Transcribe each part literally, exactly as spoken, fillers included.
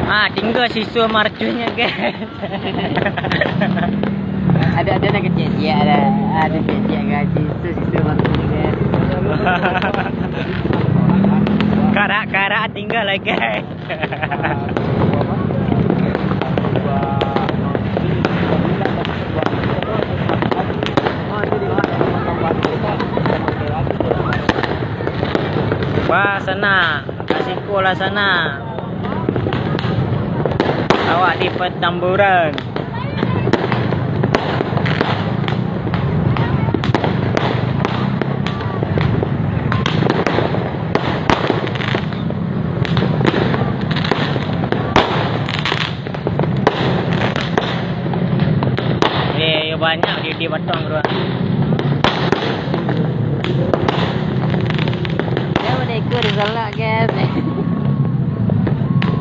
Ah, tingga siso marcunnyo, guys. Ado, ado nak kecek-kecek, ado. Ado kecek-kecek, guys. Siso, siso marcunnyo, guys. Karak-karak tingga lai, guys. Wah, sanak. Ka siko lah sanak. Awak di Petamburan. Eh, yo banyak di, di Batang tu. Dia mendekor di Solok, guys.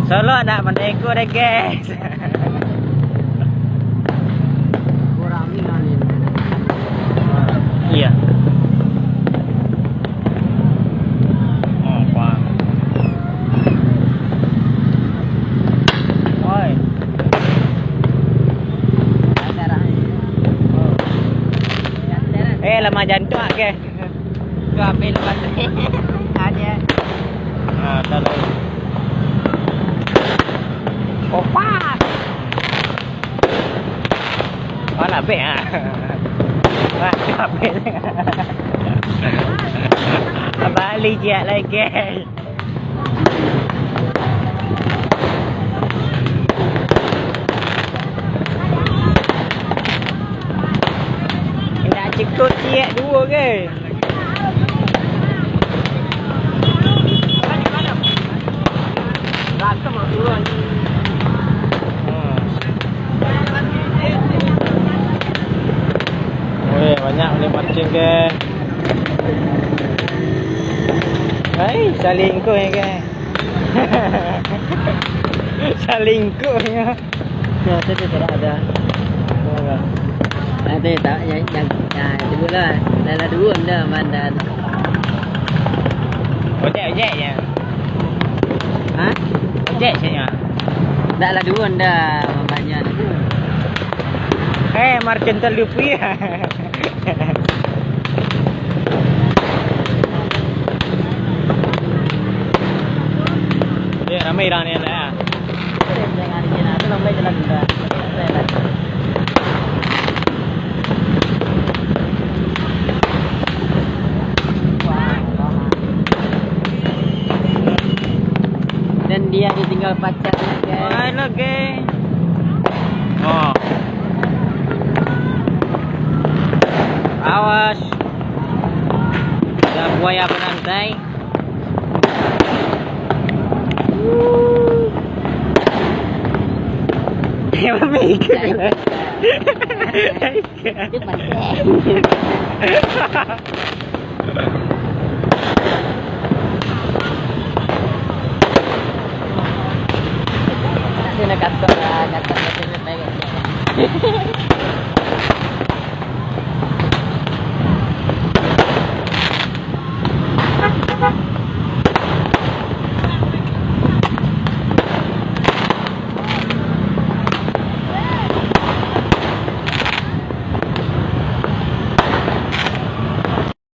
Solok nak mendekor deh, guys. Kurang ni lah ni. Iya. Oh, paham. Oi. Eh, lamah jantuak ke? Kau ambil baterai. Ada. Ah, tak tahu. Opa. Mana bek ah? Mana bek? Balik je lagi. Indak cukup ciek duo ke? Weh, banyak boleh mancing ke. Hai, salingkuh ya ke. Salingkuh ya. Nah, itu tu tidak ada. Nanti tak, yang, yang, yang itu pula. Dah, dah dua benda mandan. Ojek, ojek je. Ha? Ojek saja. Tak lah dua benda mandannya tu. Eh, Martin terlupa ya. Eh, ramai orang ni lah. Dan dia ditinggal pacarnya, guys. Hai, lo, geng. Oh. Awas. Ada buaya berantai. Dia memikir. Dia pandai. Sini kantor lah, kantor sini baik.